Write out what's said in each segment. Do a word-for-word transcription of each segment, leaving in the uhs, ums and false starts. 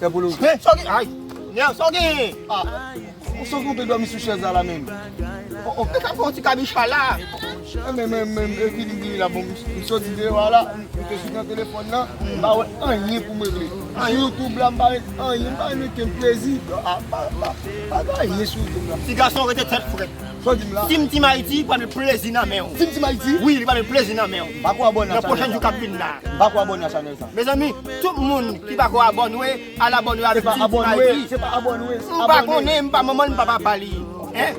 Kè pou lou. Sa w gen? Ay, nèg, sa w gen? Ah, ou sot konpe dòmi sou chèz la la menm. Oh, oh. Mwen ka fè yon ti kabicha la. Men, men, men, men, vini, vini la, bon, m soti deyò a la, m te sot nan telefòn nan, m pa wè anyen pou m regle. Sou YouTube la, m pa wè anyen, m pa wè anyen ke m plezi. Ah, pa, pa, pa gen anyen sou YouTube la. Ti gason rete tèt frèt. Sa w di m la? Team Team Haïti pral met plezi nan men w. Team Team Haïti? Wi, li pral met plezi nan men w. Pa ko abòne nan chanèl sa. Nan pwochen jou k ap vin la. Pa ko abòne nan chanèl sa. Mezanmi, tout moun ki pa ko abòne, al abòne avèk Team Team Haïti. Se pa abòne, se pa abòne. M pa konnen, m pa manman l, m pa papa li. Hein?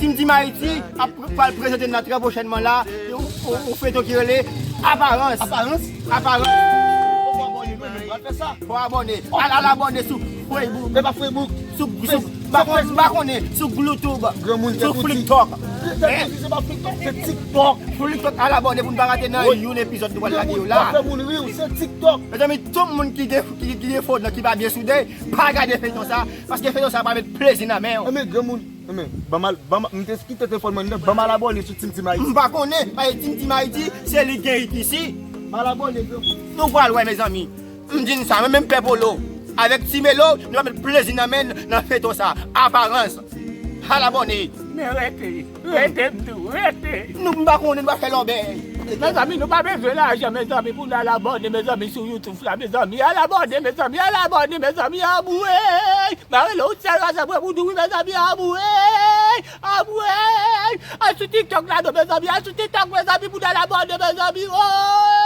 Team Team Haïti ap pral prezante nan trè pwochènman la, yon, yon, yon feyton ki rele Aparans. Aparans? Aparans. Fò abòne, mwen menm, mwen fè sa. Fò abòne. Al, al abòne sou Facebook. E pa Facebook. Sou, sou, m pa konnen, sou YouTube. Granmoun, sou TikTok. Hein? Se pa TikTok, se TikTok. Sou TikTok, al abòne pou n pa rate nan youn epizòd nou pral lage yo la. Granmoun, pa fè moun ri w, se TikTok. Mezanmi, tout moun ki gen, ki, ki gen fon nan ki pa byen soude, pa gade feyton sa, paske feyton sa pa met plezi nan men w. Enben, granmoun, enben, ban m al, ban m, m te kite telefòn mwen nan, ban m al abòne sou Team Team Haïti. M pa konnen, paske Team Team Haïti, se li k gen it isi. M al abòne, granmoun. Nou pral wè, mezanmi. M di n sa, mwen menm Pè Polo, avèk Ti Melo, nou va met plezi nan men n nan feyton sa. Aparans. Al abòne. Men rete, rete, m di w, rete. Nou, m pa konnen, nou pa fè lòbèy. Mezanmi, nou pa bezwen lajan, mezanmi, pou n al abòne, mezanmi, sou YouTube la, mezanmi. Al abòne, mezanmi, al abòne, mezanmi, anmwey. M a rele w sèl WhatsApp mwen pou di w wi, mezanmi, anmwey, anmwey. Al sou TikTok la, non, mezanmi, al sou TikTok, mezanmi, pou n al abòne, mezanmi, oh.